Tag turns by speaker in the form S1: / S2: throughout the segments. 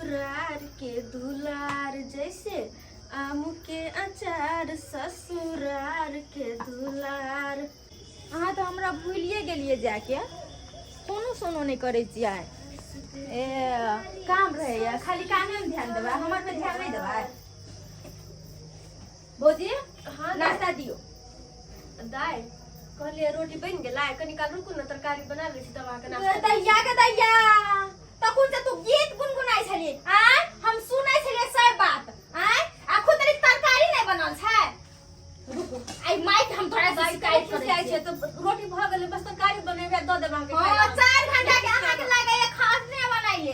S1: ससुरार के दुलार जैसे आम के अचार ससुरार के दुलार।
S2: अहाँ तऽ हमरा भूलिए गेलियै जाके, फोनो सोनो नहि करै छियै। ए काम रहैया, खाली कामे में ध्यान देबै, हमर पे ध्यान नहि देबै। भौजी
S1: हाँ
S2: नाश्ता दियौ।
S1: दाइ कहलियै रोटी बनि गेलै, कनी काल रुकू ने, तरकारी बना लै छी तब अहाँके नाश्ता।
S2: दैया के दैया, तखन से तू गीत गुनगुनाइ छली आय, हम सुनै छलियै सब बात आय। आ खुद तनी तरकारी नहि बनल छै। रुकू, आई माइक हम तोरा से शिकायत करै
S1: जाइ
S2: छियै।
S1: छै तऽ रोटी भऽ गेलै, बस तरकारी बनेबै आ दऽ देब अहाँके।
S2: हाँ,
S1: खाय लए।
S2: 4 घंटा के अहाँके लागैया खाने बनाइले?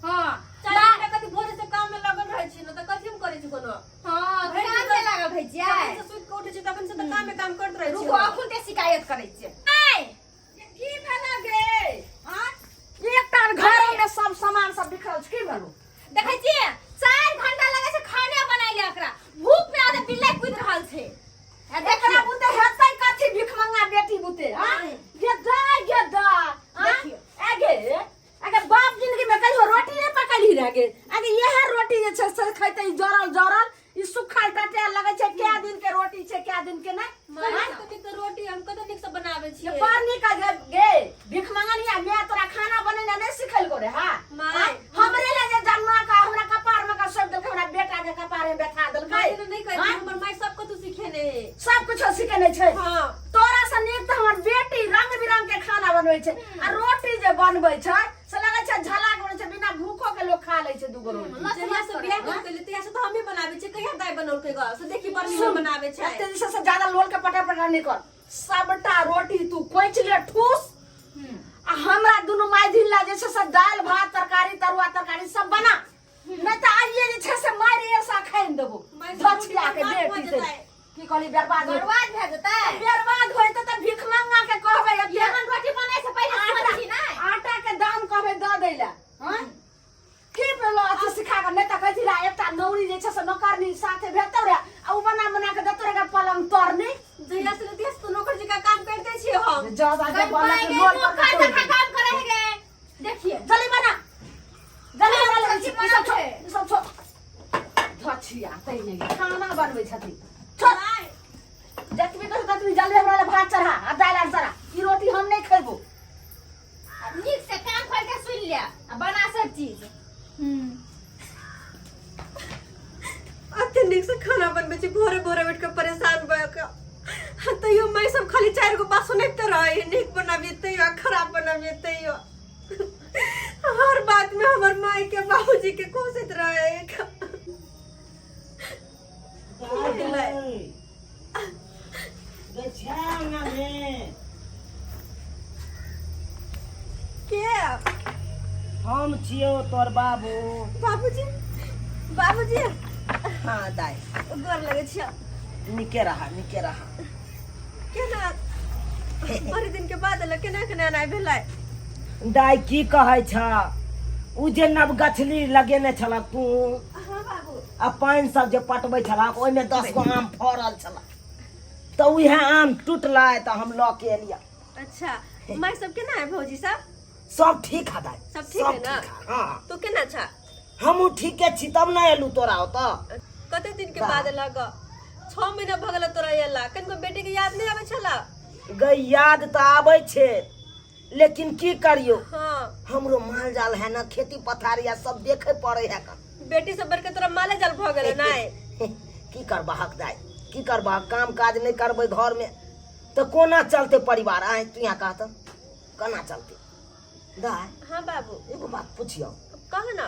S2: हाँ।
S1: 4 घंटा कथी, भोरे से काम में लगल रहै छी ने, तऽ कथी हम करै छी कोनो?
S2: हाँ,
S1: भरि
S2: काम
S1: दिन
S2: पे लागल रहै छियै।
S1: जखन से सुति कऽ उठै छी तखन से तऽ कामे काम करैत रहै छी।
S2: रुकू, अखन ते शिकायत करै छियै। आय
S3: की भेल गे? हाँ? एकटा घर में सब सामान सब बिखरल छै, की भेलो?
S2: देखै छियै, 4 घंटा लगै छै खाने बनाइले, एकरा भूख में आधे बिल्ला कूद रहल छै। आ
S3: एकरा
S2: देखियौ
S3: बुते हेतै कथी, भिखमंगा बेटी बुते? हाँ गे दाय, गे दाय, हाँ?
S2: देखियौ।
S3: ए गे, अगे बाप जिंदगी में कहियो रोटी नहीं पकैली रे गे? अगे इएह रोटी जे छै से खैते, ई जरल जरल, ई सुखल टटेल लगै छै। कै दिन के रोटी छै, कै दिन के नहि।
S1: माय, कते नीक तऽ रोटी हम कते नीक से बनाबै
S3: ये
S1: छियै।
S3: बड़ नीक गे, गे भिखमंगनिया, माय तोरा खाना बनेना नहीं सिखेलको रे? हाँ।
S1: माय।
S3: हाँ? हमरे ले जे जन्मा का हमरा कपार में का सौंप देलकै, हमरा बेटा के कपार में बैठा देलकै।
S1: माय तऽ नहि कहै
S3: हाँ?
S1: छै, हमर माय सब कतौ सिखेने है।
S3: सब कुछो सिखेने छै?
S1: हाँ।
S3: तोरा से नीक तऽ हमर बेटी रंग बिरंग के खाना बनबै छै, आ रोटी जे बनबै छै से लगै छै झलाक बनै छै, बिना भूखो के लोक खा लै छै दूगो रोटी।
S1: जहिया से बियाह कर केली तहिया से तऽ हमही बनाबै छियै। कहिया दाइ बनौलकै ग से देखी, बड़ नीमन बनाबै छै।
S3: एते जे छै से ज्यादा लोल के पटर पटर नहि कर, सबटा रोटी तू कोइच ले ठूस, आ हमरा दुनू माय धिन ला जे छै से दालि भात तरकारी तरुआ तरकारी सब बना, नहि तऽ आइए जे छै से मारि ऐसा खाइन देबो।
S1: माय सब रोटी
S3: दक्षिणा के
S1: बर्बाद भऽ
S3: बेटी से
S1: जेतै।
S3: की कहली, बर्बाद होय?
S2: बर्बाद भए जेतै।
S3: बर्बाद होय तऽ भीख मंगा के कहबै एते।
S2: एहन रोटी बनै से पहिले
S3: आटा
S2: सोचही नै।
S3: आटा के दाम कहबै दऽ दै लए। हँ, की पेलो अथी सिखा कऽ? नहि तऽ कहै छी एकटा नौरी जे छै से नौकरनी साथे भेटतौ रे, आ ओ बना बना के देतौ रे पलंग तरनी।
S1: जहिया से तहिया से तऽ नौकर जकाँ काम करिते छियै हम।
S3: ज्यादा जे
S2: गई
S3: बना
S2: पाई
S3: के
S2: गई
S3: लोल पर
S2: नौकर
S3: तोड़ि
S2: जकाँ
S3: दे।
S2: काम करे है गे, देखिए।
S3: जल्दी बना, जल्दी बना ले।
S2: सब्जी
S3: ई सब छोड़।
S2: बनाबै छै।
S3: ई सब छोड़, धछिया तै नहि खाना बनबै छथिन। छोड़, जतबी कहू ततबी जल्दी हमरा लए भात चढ़ा आ दालि आर चढ़ा, ई रोटी हम नहि खेबो।
S2: नीक से कान खोल के सुन ले आ बना सब चीज।
S1: अते नीक से खाना बनबै छी, भोरे भोरे उठि कऽ परेशान भऽ कऽ, तैयो माय सब खाली चारि गो बात सुनैते रहै, नीक बनाबियै तैयो आ खराब बनाबियै तैयो, हर बात में हमर माय के बाबूजी के कोसैत रहे। के?
S4: हम छियौ तोर बाबू।
S1: बाबूजी, बाबूजी।
S4: हाँ दाइ।
S1: गोर लगै छियौ।
S4: निके रहा, निके रहा।
S1: केना बड़ी दिन के बाद एलै, केना केना एनाइ भेलै?
S4: दाइ, की कहै छ, उ जे नवगछली लगेने छलक तू
S1: हाँ बाबू।
S4: आ पानि सब जे पटबै छलक, ओहिमे 10 गो आम फड़ल छल, तऽ उएह आम टूटलै तऽ हम लऽ के एलियै।
S1: अच्छा, माय सब केना है, भौजी सब?
S4: सब ठीक है दाइ।
S1: सब ठीक है ना?
S4: ठीक है, हाँ।
S1: तू केना छा?
S4: हमहूँ ठीके छी, तब ने एलू तोरा ओतऽ।
S1: कते दिन के बाद एला ग? 6 महीना भऽ गेल तोरा एला, कनिको बेटी के याद नहीं आबै छला?
S4: गई, याद तऽ आबै छै, लेकिन की करियो?
S1: हाँ।
S4: हमरो माल जाल है ना, खेती पथारी है, सब देखे पड़े है का।
S1: बेटी सब बढ़ के तोरा माले जाल भऽ गेल नाय?
S4: की करबहक दाइ, की करबहक? काम काज नहि करबै घरमे तऽ कोना चलतै परिवार? आय तू यहाँ कहत, केना चलतै दाइ?
S1: हाँ बाबू।
S4: एगो बात पुछियौ?
S1: कह ना।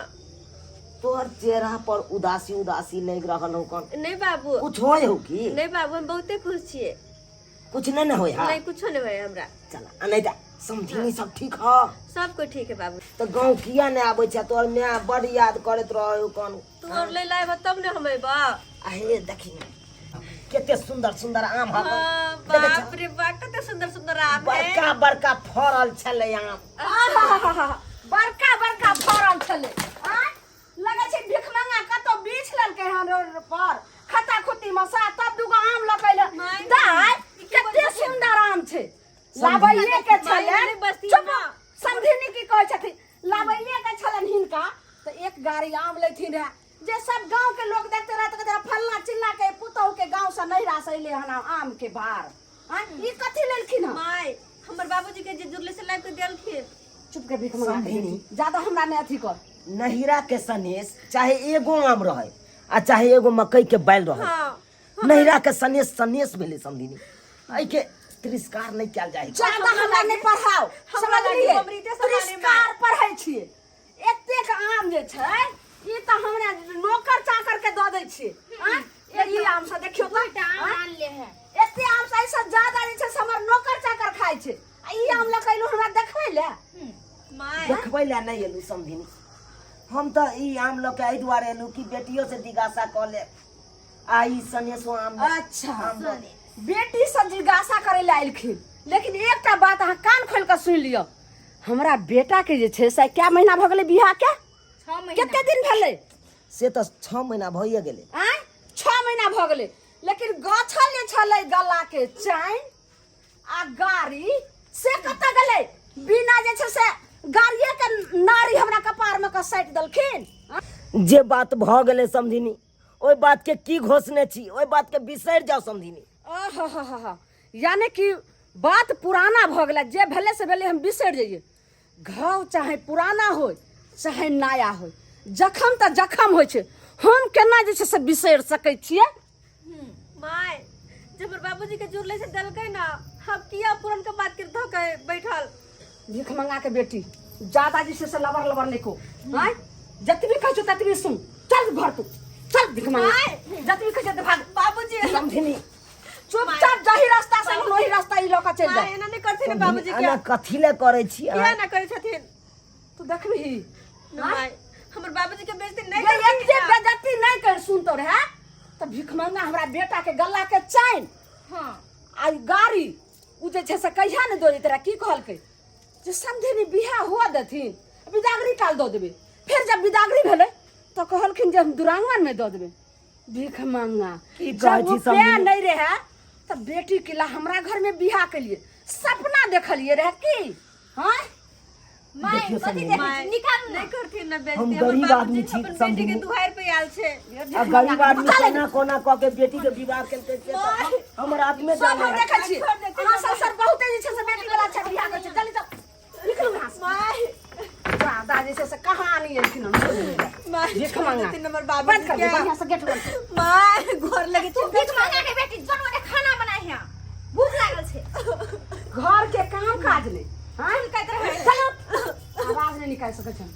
S4: तोहर चेहरा पर उदासी उदासी लागि रहल हो कन।
S1: नहीं बाबू।
S4: कुछ होय हो की?
S1: नहीं बाबू, हम बहुते खुश छियै।
S4: कुछ नहीं ने होय? हा।
S1: नहीं, कुछो नहीं होय हमरा।
S4: चल, आ नहीं तऽ समधिनी सब ठीक ह?
S1: सब कोई ठीक है बाबू।
S4: तऽ गाँव किया नहि आबै छै? तोहर माय बड़ याद करैत रहै हो कन।
S1: तू और ले लायब तब ने हम अयबा।
S4: आहे देखी ने, कते सुंदर सुंदर आम हक।
S1: हाँ,
S4: देखै छौ?
S1: बाप रे बाप, कते सुंदर सुंदर आम है।
S4: बड़का बड़का फड़ल छलै आम।
S3: आहाहाहा, बड़का बड़का फड़ल छलै। आँय, लगै छै भिखमंगा कतौ बीछ लेलकै हन रोड पर खता खुत्ती मे सा, तब दूगो आम लऽ के एलै।
S1: माय,
S3: दाइ, कते सुंदर आम छै, लाबैये के छलै।
S1: माय, बस्ती
S3: चुप।
S1: ना।
S3: समधिनी की कहै छथिन, लाबैये के छलनि हिनका। तऽ एक गाड़ी आम लेथिन रहे जे सब गांव के लोग देखते रहे तऽ कहते रहे फलना चिल्ला के पुतहु के गांव से नैहरा से अइले हन आम के भार आँय, ई कथी लेलखिन हन
S1: माय हमर बाबूजी के जे जुड़ले से लाइब के देलखिन।
S3: चुप के भीख मंगा के
S4: समधिनी।
S3: बेटी, ज्यादा हमरा नहीं अथी कर।
S4: नहिरा के सनेस चाहे एगो आम रहे आ चाहे एगो मकई के बैल रहे,
S1: हाँ
S4: नहिरा के सनेस सनेस भेलै समधिनी, एहिके तिरस्कार नहीं कयल जाय।
S3: ज्यादा हमरा नहीं पढ़ाओ,
S1: हमरा लागे
S3: समझलिए?
S1: अमृते समाने माय।
S3: तिरस्कार पढ़ै छियै। एतेक आम जे छै ई तऽ हमरा नौकर चाकर के दऽ दै छियै। आँय, एहि आम से देखियौ तऽ,
S2: दूटा आम
S3: आँय,
S2: आनले है।
S3: एते आम से एहिसँ ज्यादा जे छै से हमर नौकर चाकर खाइ छै, आ ई आम लऽ कऽ एलहुँ हमरा देखबै लए?
S1: माय
S4: देखबै लए नहि एलहुँ समधिनी, हम तऽ ई आम लऽ के एहि दुआरे एलहुँ कि बेटियो से जिज्ञासा कऽ ले आ ई सनेसो आम
S3: अच्छा, बेटी से जिज्ञासा करै लए एलखिन। लेकिन एकटा बात अहाँ कान खोलि कऽ सुनि लिअ, हमरा बेटा के जे छै से कै महीना भऽ गेलै बियाह के?
S2: 6 महीना।
S3: कते दिन भेलै?
S4: से तऽ 6 महीना भइए गेलै।
S3: आँय, 6 महीना भऽ गेलै, लेकिन गछल जे छलै गला के चैन आ गाड़ी से कतऽ गेलै? बिना जे छै से गाड़िए के नारी हमरा कपार में कऽ साटि देलखिन।
S4: जे बात भऽ गेलै समधिनी, ओहि बात के की घोषणे छी, ओहि बात के बिसरि जाउ समधिनी।
S3: आहा, यानी कि बात पुराना भऽ गेलै, जे भेलै से भेलै, हम बिसरि जइयै। घाव चाहे पुराना होय चाहे नया होय, जखम तऽ जखम होइ छै, हम केना जे छै से बिसरि सकै छियै?
S1: माय जब हमर बाबूजी के जुड़ले से देलकै ना, हम किया पुरन के बात के धो के बैठल।
S3: भीख मंगा के बेटी, ज्यादा जे छै से लबर लबर नहि को, आँय, जतबी कहै छौ ततबी सुन, चल घर तू, चल भीख मंगा, जतबी कहै छौ ततबी भाग।
S1: बाबूजी
S4: समधिनी
S3: चुपचाप जाहि रास्ता से एलहुँ, ओही रास्ता ई लऽ कऽ चलि
S1: माय
S3: जाउ।
S1: एना नहि करथिन ने बाबूजी के।
S4: एना कथी लए करै छी
S1: किया
S4: अहाँ?
S1: ना करै छथिन?
S3: तू देखबही
S1: माय हमर बाबूजी के बेइज्जती नहि
S3: ये
S1: करथिन
S3: एते
S1: ना।
S3: बेइज्जती नहि कर सुनतो रहे तऽ भिखमंगा हमरा बेटा के गला के चैन
S2: हाँ
S3: आ ई गाड़ी उ जे छै से कहिया ने दऽ देते रहे। की कहलकै जे समधिनी बियाह हुआ देथिन, बिदागरी काल दऽ देबै। फेर जब बिदागरी भेलै तऽ कहलखिन जे हम दुरांगमन में दऽ देबै। भीख मांगा
S4: की कहै
S3: जब
S4: छी
S3: रुपया
S4: समधिनी?
S3: नहीं रहे तऽ बेटी के ला हमरा घर में बियाह केलिए, सपना देखलिए रहे की? हाँ
S2: माय
S4: देखियौ
S2: कथी
S4: समधिनी।
S2: देखै
S1: माय
S2: छी? निकालू
S1: नहि
S2: ने।
S1: करथिन ना बेइज्जती।
S4: हम
S1: हमर
S4: गरीब
S1: बाबूजी
S4: आदमी छी,
S1: अपन बेटी के
S4: समधिनी।
S1: दुहारि पे आयल छै।
S4: आ गरीब आदमी कोना कोना कऽ के बेटी के विवाह केलकै से तऽ हमर आत्मे
S3: सब हम
S4: जानै।
S3: देखै छी
S1: छोड़ देथिन।
S3: अहाँ सब सर बहुते जे छै से बेटी वाला छै बियाह करै छै। जल्दी चल, निकलू यहाँ से।
S1: माय
S3: दादा जे छै से कहानी एलखिन हम सुनै लए।
S1: माय
S3: भीख
S1: छोड़
S3: मांगा।
S1: देथिन हमर
S3: बंद
S1: बाबूजी
S3: कर दे
S1: के।
S3: बढ़िया से गेट बंद कर।
S1: माय घर लगे
S2: तू भीख मांगा के बेटी जन गोटे खाना बनाई है, भूख लागल छै।
S3: घर के काम काज नहि, हाँ?
S1: कहैत रहे।
S3: चलो, आवाज नहीं निकाल सकै छन,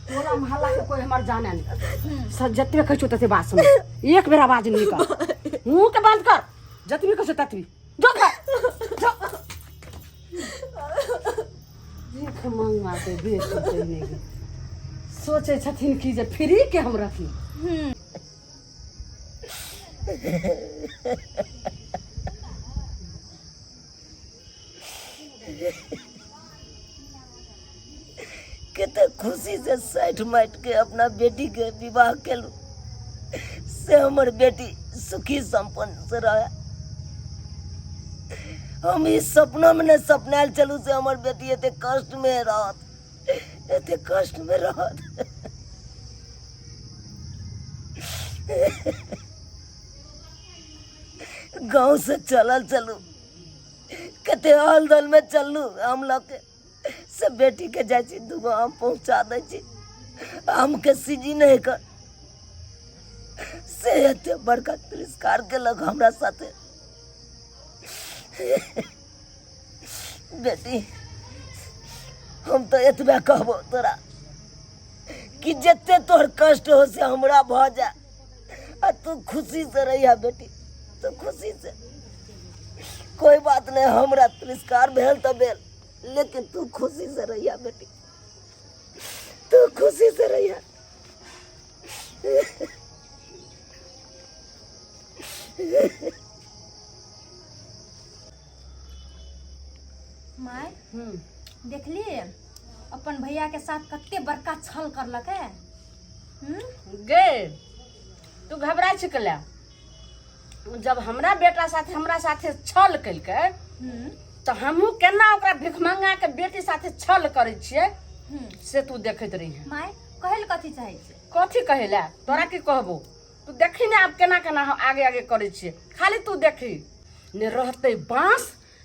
S3: टोला मोहल्ला के कोई हमर जाने नहीं। सर जतबे कहै छौ तते बात सुन, एक बेर आवाज नहीं निकाल, मुंह के बंद कर, जतबे कहै छौ ततबी जो घर जो। भीख मंगा के बेटी पहिने के सोचै छथिन कि जे फ्री के हम रखी।
S4: कते खुशी से 60 माटि के अपना बेटी के विवाह केलू, से हमर बेटी सुखी संपन्न से रहे। हम ई सपना में नहीं सपनायल चलू से हमर बेटी एते कष्ट में रहत, एते कष्ट में रहत। गांव से चलल चलू, कते हल दल में चलू आम लऽ के, से बेटी के जाइ छी दूगो आम पहुँचा दै छी, आम के सीजन है कर, से एते बड़का तिरस्कार केलक हमरा साथे। बेटी हम तऽ एतबे कहबो तोरा कि जते तोहर कष्ट हो से हमरा भऽ जाए आ तू खुशी से रहिया बेटी, तू खुशी से, कोई बात नहीं, हमरा तिरस्कार भेल तऽ भेल, लेकिन तू खुशी से रहिया बेटी, तू खुशी से रहिया।
S2: माय देखली अपन भैया के साथ कते बड़का छल करलक है।
S3: गे तू घबराइ छी कला? जब हमरा बेटा साथे हमरा साथे छल केलकै तऽ हमहूँ केना ओकरा भिखमंगा के बेटी साथे छल करै छियै से तू देखैत रही।
S2: माय कहै लए कथी चाहै छियै?
S3: कथी कहै लए तोरा की कहबो, तू देखी ने आब केना केना हम आगे आगे करै छियै, खाली तू देखी ने। रहतै बाँस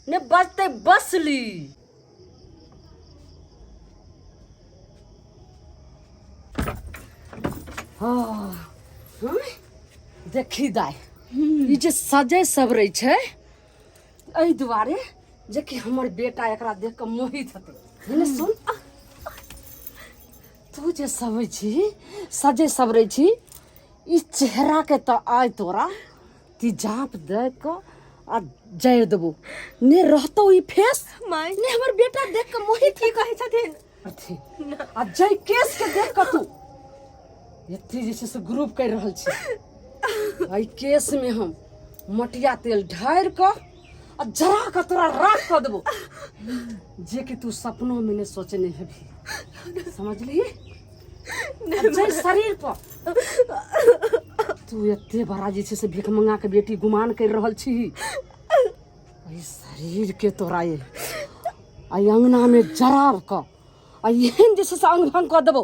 S3: ने बजतै बसली। हाँ, हाँ, देखी दाइ, ई जे सजै सबरै छै एहि दुआरे जे कि हमर बेटा एकरा देख कऽ मोहित हेतै। ने सुन, तू जे सबै छी, सजै सबरै छी, ई चेहराके तऽ आइ तोरा तिजाप दऽ कऽ आ जरि देबो, ने रहतौ ई फेस
S1: माय
S3: ने हमर बेटा देख कऽ मोहित।
S1: की कहै छथिन?
S3: अथी आ जै केस के देख कऽ तू एते जे छै से ग्रुप करि रहल छी, एहि केस में हम मटिया तेल ढारि कऽ आ जरा कऽ तोरा राख कऽ देबो, जे कि तू सपनो में नहि सोचने हेबही, समझलिही? आ जै शरीर पर तू एते बड़ा जे छै से भिख मंगा के बेटी गुमान करि रहल छी, एहि शरीर के तोरा ये एहि अंगना में जराब कऽ आ एहन जे छै से अंग भंग कऽ देबो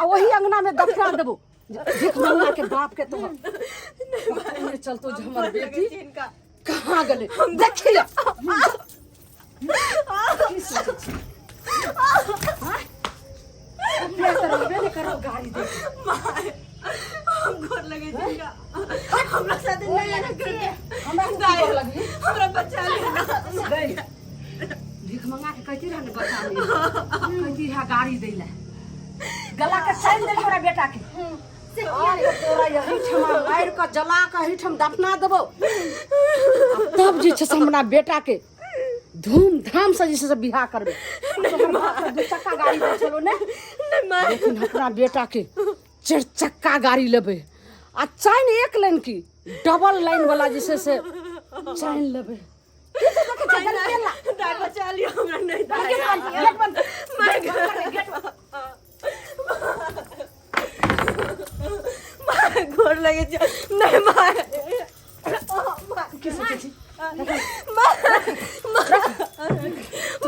S3: आ वही अंगना में दफना देबो जे भिख मंगा के बाप के तोहर पता नहि चलतो जे हमर बेटी
S1: हिनका
S3: कहाँ गेलै। देखिए की सोचै छी? आँय? अपने तऽ रहबे नहि करब गाड़ी दे।
S1: माय, हम गोर लगे छी हिनका, हमरा साथे नहीं एना करके।
S3: हमरा से की
S1: दाइ,
S3: गोर लगली?
S1: हमरा बचा ले।
S3: गई भीख मंगा के कहती रह ने बचा ले, कहती रह गाड़ी दै ला, गला के चालि देल हमरा बेटा के। आब तऽ तोरा यही ठमा मारि कऽ जला कऽ एही ठाम दफना देबौ आ तब जे छै से हमरा बेटा के धूमधाम से जे छै से बियाह करबै। तोहर बाप तऽ दू चक्का गाड़ी दै छलौ ने, लेकिन अपना बेटा के चारि चक्का गाड़ी लेबै आ चैन एक लाइन की डबल लाइन वाला जे छै से चैन लेबै। की तू देखै छै गलती ला?
S1: दाइ, बचा लियो हमरा। नहीं दाइ,
S3: गेट बंद, गेट बंद, गेट बंद कर दे, गेट बंद।
S1: माय, गोर लगे छी। नहीं माय,
S3: की सोचै छी?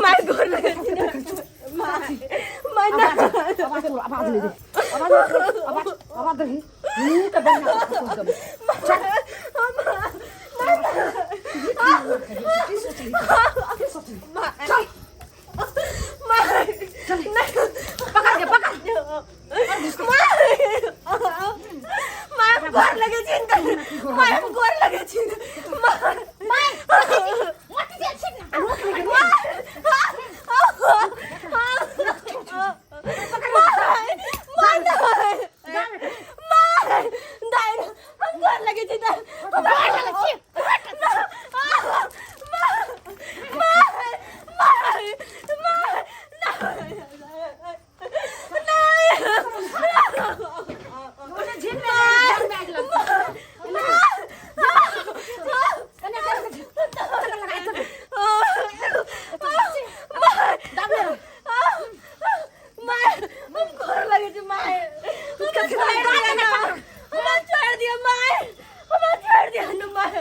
S1: माय, गोर लगे छी। माय, माय ना।
S3: आवाज तोर, आवाज नहीं दे, आवाज नहीं दे, आवाज आवाज दही मुंह के बढ़िया से ठोक देबो। चल, की सोचली, की सोचली? चल।
S1: माय।
S3: चल, पकड़ के पकड़।
S1: माय, माय, हम गोर लगे छी। माय, हम गोर लगे छी। माय।
S2: माय, मोटी तेल छिट ना।
S1: माय, माय, दाइ, हम गोर लगे छी। दाइ, हम गोर लगे छी। माय, माय, माय,
S3: झिन में घर में आगि लगतै। कने कर के लगा इधर। दाबे रह।
S1: माय, हम गोर लगे छी। माय, हमरा छोड़ दिया ना, हमरा छोड़ दिया। माय, हमरा छोड़ दिया ना। माय,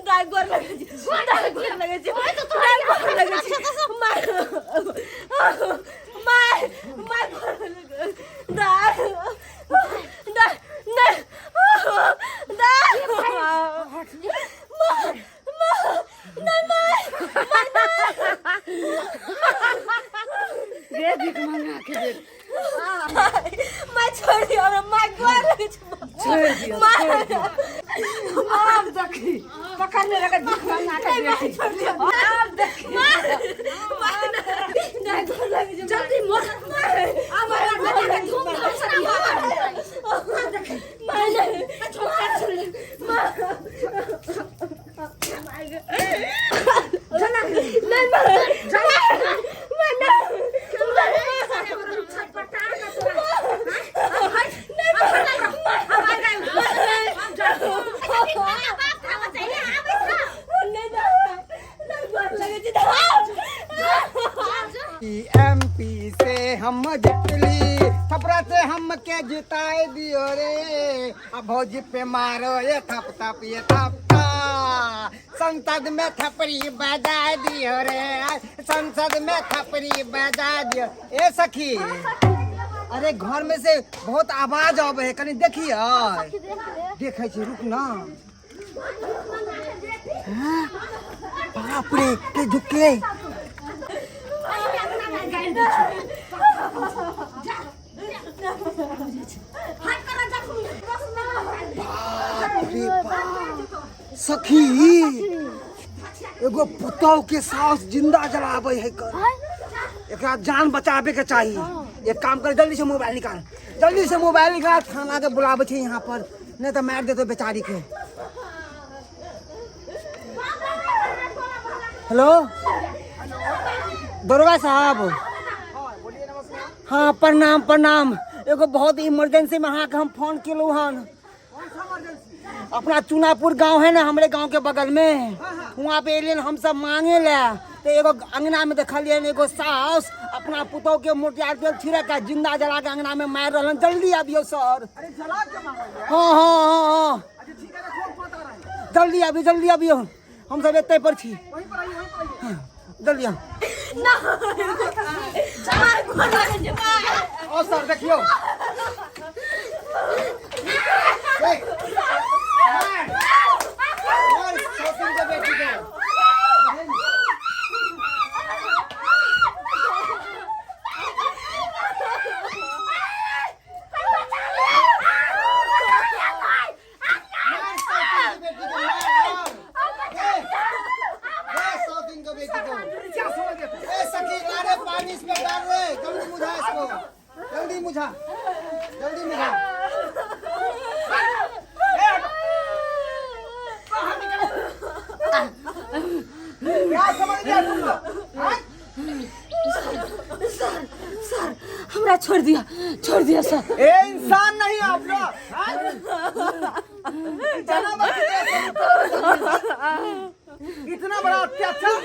S1: दाइ, गोर लगे छी। दाइ, गोर लगे छी। दाइ, गोर लगे छी। माय, माय, माय, गोर लगे। दाइ, दाइ, नहीं, दाइ, माय, माय, नहीं, माय, माय,
S3: गे भीख मंगा के दे।
S1: माय, छोड़ दिया हमरा। माय, गोर लगे छी।
S3: छोड़ दियो, छोड़ दियो। आब देखी, पकड़ने लगे भीख मंगा के बेटी। आब देखी।
S1: दाइ, गोर लगे छी।
S3: जल्दी मोर। आब हमरा बेटा के धूमधाम से बियाह करबै। आब देखी।
S1: माय, नहीं।
S3: जना।
S1: नहीं माय, माय, नहीं।
S3: छटपटा के तोरा। हाँ? अब हट। अब आ गए।
S2: बाप था बचाइए आबै था।
S1: नहीं दाइ, दाइ, गोर लगे छी। दाइ।
S5: एमपी से हम जितली, छपरा से हमके जिताए दियो रे। अब भौजी पे मारो ये थप थप ये थप, संसद में थपड़ी बजा दियो रे, संसद में थपड़ी बजा दियो। ए सखी। अरे घर में से बहुत आवाज आवे है, कनी देखिए। देखै छी, रुक ना। हाँ? बाप रे, के झुकले। बाप रे बाप, सखी, एगो पुतौह के सास जिंदा जलावे है कर। एकरा जान बचावे के चाही। एक काम कर, जल्दी से मोबाइल निकाल, जल्दी से मोबाइल निकाल। थाना के बुलावे छै यहाँ पर, नहीं तो मार देते बेचारी के। हेलो दरोगा साहब। हाँ, प्रणाम प्रणाम। एगो बहुत इमरजेंसी में अहाँके हम फोन केलहुँ हन। अपना चुनापुर गांव है ना, हमरे गांव के बगल में, वहाँ पे एलियन हम सब मांगे ले, तो एगो अंगना में देखलियन एगो सास अपना पुतोह के मोटियार तेल छिड़क के जिंदा जला के अंगना में मार रहलन। जल्दी आबियो सर।
S6: अरे, जला के मारल?
S5: हाँ हाँ हाँ हाँ
S6: अच्छा, ठीक है, रखो, हम तुरंत आ रहे हैं।
S5: जल्दी आबियो, जल्दी आबियो, हम सब एते पर छी।
S6: वहीं पर आइए, वहीं पर आइए।
S5: जल्दी आओ।
S6: और सर, देखियो।
S5: देख, मार मार ससुर के बेटी के। मार ससुर के बेटी के, मार मार। ए, ए, सौतीन के बेटी को
S6: क्या समझ गए?
S5: ए सखी, अरे पानी इसमें डाल रे, जल्दी मुझा इसको, जल्दी मुझा, जल्दी मुझा।
S6: ए, हटो। बाहर निकलो। क्या समझ गया तुम लोग, हाँ?
S3: सर, हमरा छोड़ दिया, छोड़ दिया सर।
S6: ए, इंसान नहीं आप लोग, हाँ? जानवर की तरह इतना बड़ा अत्याचार,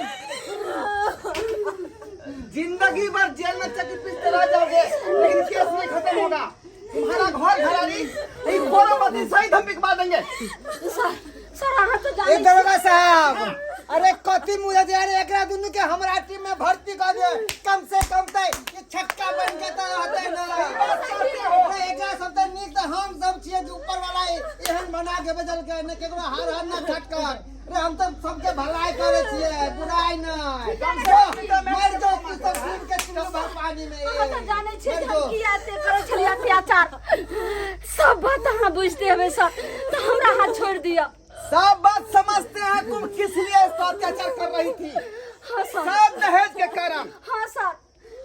S6: जिंदगी भर जेल में चक्की पीसते रह जाओगे, लेकिन केस नहीं खत्म होगा। तुम्हारा घर घरानी करोड़पति सहित हम बिकवा देंगे।
S3: सर, सर, अहाँ तो
S5: ए
S3: जानै।
S5: दरोगा साहब, अरे कथी मुझे दे? अरे एकरा दुनू के हमरा टीम में भर्ती कर दे। कम से कम त ये छक्का बन के त रहते ना। अरे, एकरा सब त नीक त हम सब छियै जे ऊपर वाला एहन बना के बदल के ने केकरो हार हार ना खटकर। अरे, हम त सबके भलाई करे छियै, बुराई नहीं। मर जाओ तू सब डूब के चुल्लू भर पानी में।
S3: अहाँ तऽ जानै छियै
S5: मर
S3: जे हम
S5: जाओ।
S3: किया एते करै छलियै अत्याचार। सब बात अहाँ बुझते हेबै सर, तऽ हमरा अहाँ छोड़ि दिअ।
S6: सब बात समझते हैं, तुम किस लिए इसको अत्याचार कर रही थी।
S3: हाँ सर।
S6: सब दहेज के कारण।
S3: हाँ सर,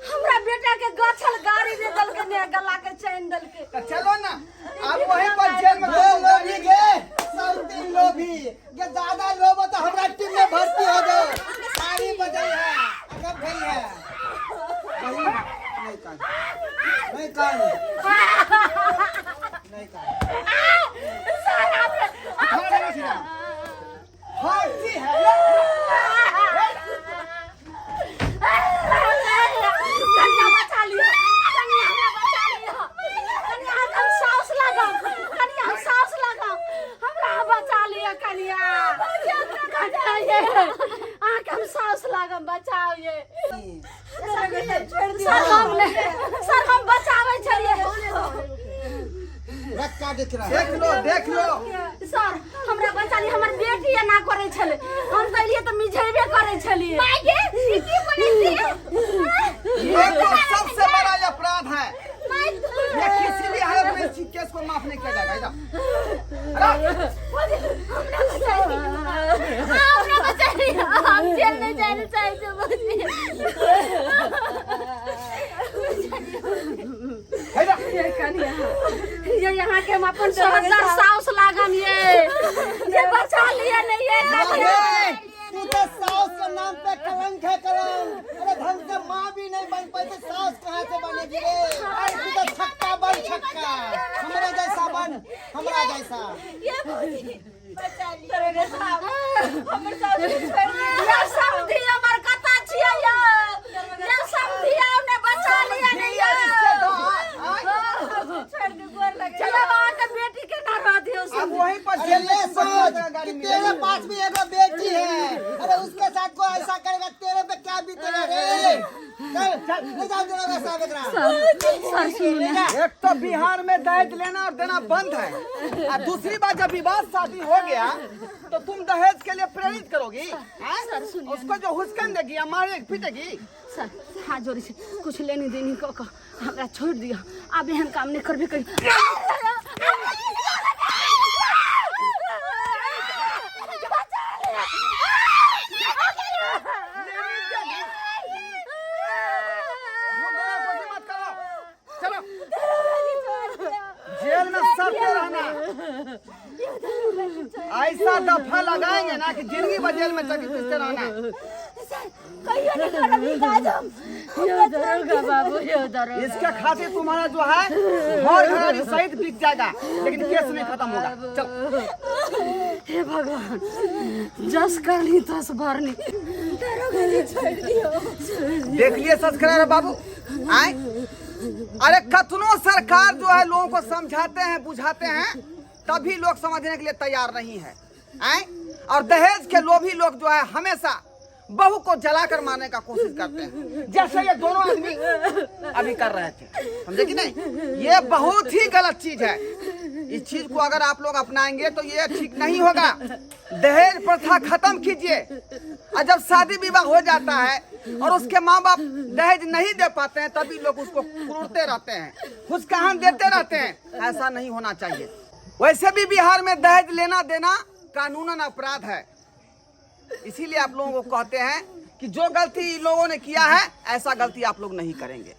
S3: हमरा बेटा के गछल गाड़ी दे देलकै ने गला के चैन देलकै।
S6: तो चलो ना, आप वहीं पर जेल में।
S5: गे लोभी, गे सौतीन लोभी गे, ज्यादा लोभ हो तो हमरा टीम में भर्ती हो जाओ। सारी बजल है, अगब गई है। नहीं, नहीं कान, नहीं कान, नहीं कान।
S6: उठा देना सीधा। फांसी है।
S3: कनिया, बचा लिअ। कनिया, हमरा बचा लिअ। कनिया, अहाँके हम साउस लागब। कनिया, हम साउस लागब, हमरा अहाँ बचा लिअ। कनिया, कनिया ये, अहाँके हम साउस लागब, बचाउ ये। सर, हम नहि सर, हम बचाबै छलियै।
S5: रक्का दिख रहा है।
S6: देख लो, देख लो।
S3: सर, हमरा बचा लिअ। हमर बेटी एना करै छलै, हम तऽ एलियै तऽ मिझेबे करै छलियै।
S2: माय गे, ई की बोलै छियै?
S6: ये तो सबसे बड़ा अपराध है।
S2: माय।
S6: ये किसी भी हालत में इस केस को माफ नहीं किया जाएगा। इधर
S2: हमरा बचा लिअ, हमरा बचा लिअ। हम जेल नहि जाय लए चाहै छियै भौजी।
S6: इधर।
S3: कनिया ये, यहाँ के हम अपन सोहजर साउस लागम ये, ये बचा लिया नहीं ये कनिया।
S5: अरे, तू तो सास के नाम पे कलंक है, कलंक। अरे, ढंग से माँ भी नहीं बन पाई तो सास कहाँ से बनेगी रे? अरे, तू तो छक्का बन, छक्का, हमरा जैसा बन, हमरा जैसा।
S2: ये भौजी, बचा लिअ।
S1: दरोगा साहब, हमर सास के छोड़ि दिअ।
S3: ये समधी हमर कतऽ छियै यौ? ये समधी आउ ने, बचा लिया नहीं यौ।
S1: छोड़ि दिअ, गोर लगै।
S3: चलो, अहाँके बेटी के ना रह दियौ।
S6: अब वहीं पर
S5: अरे
S6: जेल में
S5: ये
S6: तुमको
S5: सोच
S6: गाड़ी
S5: कि
S6: मिलेगी।
S5: तेरे पास भी एगो बेटी है। अरे, उसके साथ कोई ऐसा करेगा, तेरे पे क्या बीतेगा रे? चल।
S6: चल ले जाओ दरोगा साहब एकरा।
S3: सर सुनू ने।
S6: एक तो बिहार में दहेज लेना और देना बंद है और दूसरी बात, जब विवाह शादी हो गया तो तुम दहेज के लिए प्रेरित करोगी हैं?
S3: सर, सुनिए।
S6: उसको जो हुसकन देगी या मारेगी पीटेगी।
S3: सर, हाथ जोड़ै छी, कुछ लेनी देनी कऽ कऽ हमरा छोड़ि दिअ, आब एहन काम नहि करबे करी।
S6: मत करो, चलो जेल में सड़ते रहना। ऐसा दफा लगाएंगे ना कि जिंदगी भर जेल में चक्की पीसते रहना।
S2: कहियो नहीं करब ई काज हम।
S1: यो दरोगा बाबू, यो दरोगा।
S6: इसके खातिर तुम्हारा जो है घर घरारी सहित बिक जाएगा, लेकिन केस नहीं खत्म होगा। चल।
S1: हे भगवान, जस करनी तस भरनी।
S2: दरोगा जी, छोड़ दियो।
S6: देख लिए सब्सक्राइबर बाबू आए। अरे कतनो सरकार जो है लोगों को समझाते हैं बुझाते हैं, तभी लोग समझने के लिए तैयार नहीं है आए। और दहेज के लोभी लोग जो है हमेशा बहू को जलाकर मारने का कोशिश करते हैं, जैसे ये दोनों आदमी अभी कर रहे थे, समझे कि नहीं? ये बहुत ही गलत चीज है। इस चीज को अगर आप लोग अपनाएंगे तो ये ठीक नहीं होगा। दहेज प्रथा खत्म कीजिए। और जब शादी विवाह हो जाता है और उसके माँ बाप दहेज नहीं दे पाते हैं, तभी लोग उसको कुड़ते रहते हैं, हुसकाहन देते रहते हैं। ऐसा नहीं होना चाहिए। वैसे भी बिहार में दहेज लेना देना कानूनन अपराध है। इसीलिए आप लोगों को कहते हैं कि जो गलती इन लोगों ने किया है, ऐसा गलती आप लोग नहीं करेंगे।